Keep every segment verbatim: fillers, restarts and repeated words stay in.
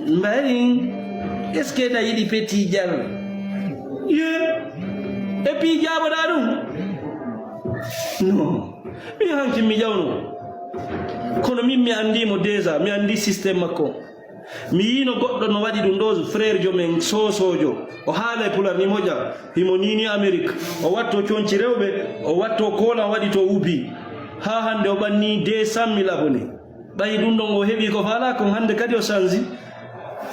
Mbari, est-ce que ɗa yiɗi Petit Dial? Ye, e pii jaaboɗaa ɗum? Non, mi hanki mi ƴawno. Kono min mi anndi mo déjà, mi anndi système makko. Mi yiino goɗɗo no waɗi ɗum ɗo, frère jo men soosoojo. O haala e pular ni moƴa. Himo niini Amérique. O watto conci rewɓe, o watto koolan waɗi to wubi. Haa hannde o ɓanni deux cent mille abonnés. Ɓay ɗum ɗon o heɓi ko faalaa kon, hannde kadi o sanji.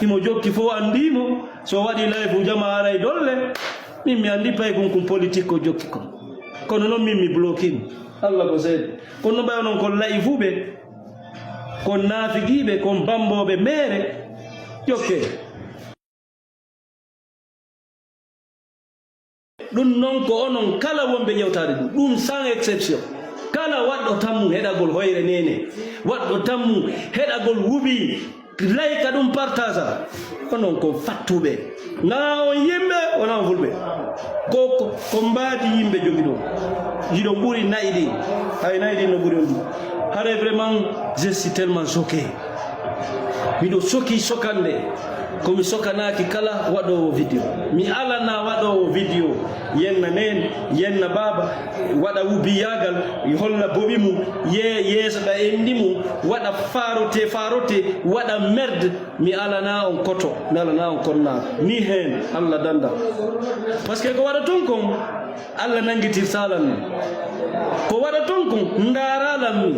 Himo jokki fof anndii mo. So o waɗi live, jama aray dolle. Min mi anndi pay kon, kon politique o jokki kon. Kono noon min mi bloqué mo. Allah ko seede. Kono no ɓay onon kon layi fuu ɓe, kon naafigiiɓe, kon bambooɓe meere. Jokke. Ɗum noon ko onon kala wonɓe ƴewtaade ɗum, ɗum sans exception. Kala waɗɗo tammu heɗagol Hoyre Neene, waɗɗo tammu heɗagol Wubi, layka ɗum, partagea. Onon ko fattuɓe. Ngaa on yimɓe, wonaa on fulɓe. Ko, ko, ko mbaadi yimɓe jogi ɗum. Hiɗon ɓuri na'i ɗin. Hay na'i ɗin no ɓuri on ɗum. Haray vraiment, je suis tellement choqué. Miɗo soki sokande. Ko mi sokanaaki kala waɗoowo vidéo. Mi alanaa waɗoowo vidéo. Yenna neen, yenna baaba, waɗa wubiyaagal, holla boɓi mum, ye-, yeeso ɗa enɗi mum, waɗa faarote, faarote, waɗa merde. Mi alanaa on koto, mi alanaa on konnaaɗo. Ni heen, Allah danda. Parce que ko waɗa ton kon, Allah nanngitirtaa lan mi. Ko waɗa ton kon, ndaaraa lan mi.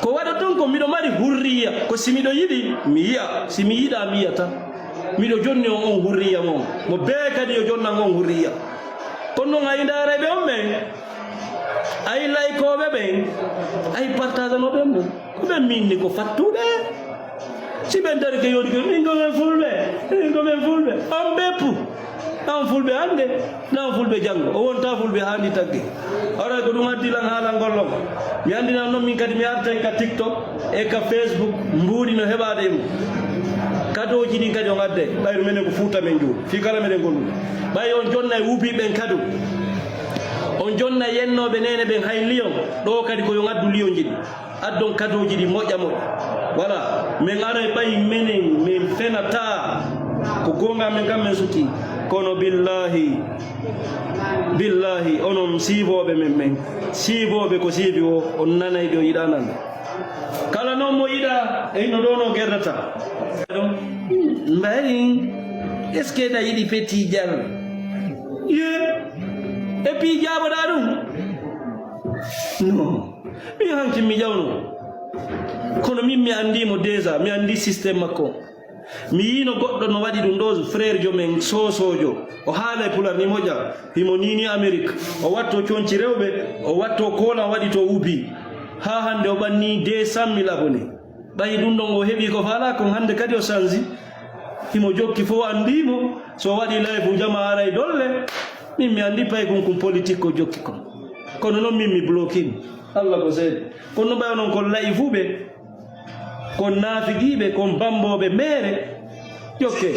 Ko waɗa ton kon, miɗo mari hurriya. Ko si miɗo yiɗi, mi yi'a. Si mi yiɗaa, mi yi'ataa. Miɗo jonni on, on hurriya mon. Mo bee kadi yo jonnan on hurriya. Kono noon, ay ndaarayɓe on ɓen, ay laykooɓe ɓen, ay partaganoɓe on ɓen. Ko ɓen min ni ko fattuɓe. Si ɓen dari ke yoni ke, min ko men fulɓe, min ko men fulɓe. On ɓeppu. Na on fulɓe hannde, na on fulɓe janngo. O wontaa fulɓe haa ndi tagge. Aray ko ɗum addi lan haalangol on. Mi anndina on noon min kadi mi artay ka TikTok e ka Facebook, mbuuɗi no heɓaade e mum. Kadooji ɗin kadi on adday. Ɓayru menen ko Fuuta men juul. Fii kala meɗen gonɗum. Ɓay on jonnay wuubii ɓen kadu. On jonnay yennooɓe neene ɓen hay lion. Ɗoo kadi ko yo on addu lionji ɗin. Addon kadooji ɗi moƴƴa moƴƴa. Voilà, min aray ɓay menen, min fenataa. Ko goonga men kam men suti. Kono billahi, billahi, onon siifooɓe men ɓen, siifooɓe ko siifi o, on nanay ɗo yiɗaa nan. Kala noon mo yiɗaa, e hino ɗo no gerdata. Mbari, est-ce que ɗa yiɗi Petit Dial? Ye, e pii jaaboɗaa ɗum? Non. Mi hanki mi ƴawno. Kono min mi anndi mo déjà, mi anndi système makko. Mi yiino goɗɗo no waɗi ɗum ɗo, frère jo men soosoojo. O haala e pular ni moƴƴa. Himo niini Amérique. O watto conci rewɓe, o watto koolan waɗi to wubi. Haa hannde o ɓanni deux cent mille abonnés. Ɓay ɗum ɗon o heɓi ko faalaa kon, hannde kadi o sanji. Himo jokki fof anndi mo. So o waɗi live, jama aray dolle. Min mi anndi pay kon, kon politique o jokki kon. Kono noon min mi bloqué mo. Allah ko seede. Kono no ɓay onon kon layi fuu ɓe, kon naafigiiɓe, kon bambooɓe meere. Jokke.